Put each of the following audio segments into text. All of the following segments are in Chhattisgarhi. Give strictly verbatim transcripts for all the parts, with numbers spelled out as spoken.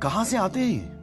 कहाँ से आते हैं ये?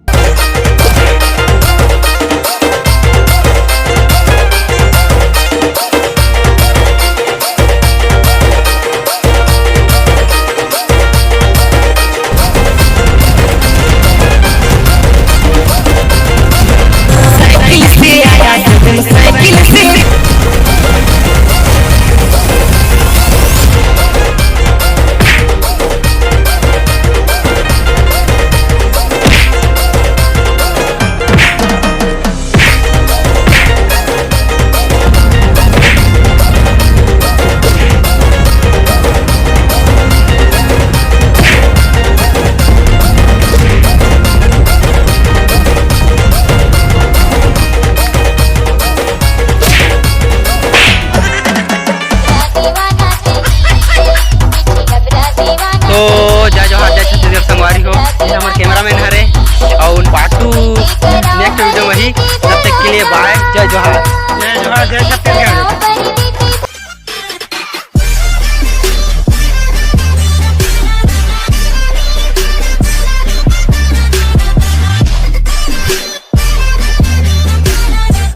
तो जय जोहार, जय छत्तीसगढ़ संगवारी हो। ये हमर कैमरामैन हरे, और part two next video में ही। तब तक के लिए bye, जय जोहार। जय जोहार, जय छत्तीसगढ़।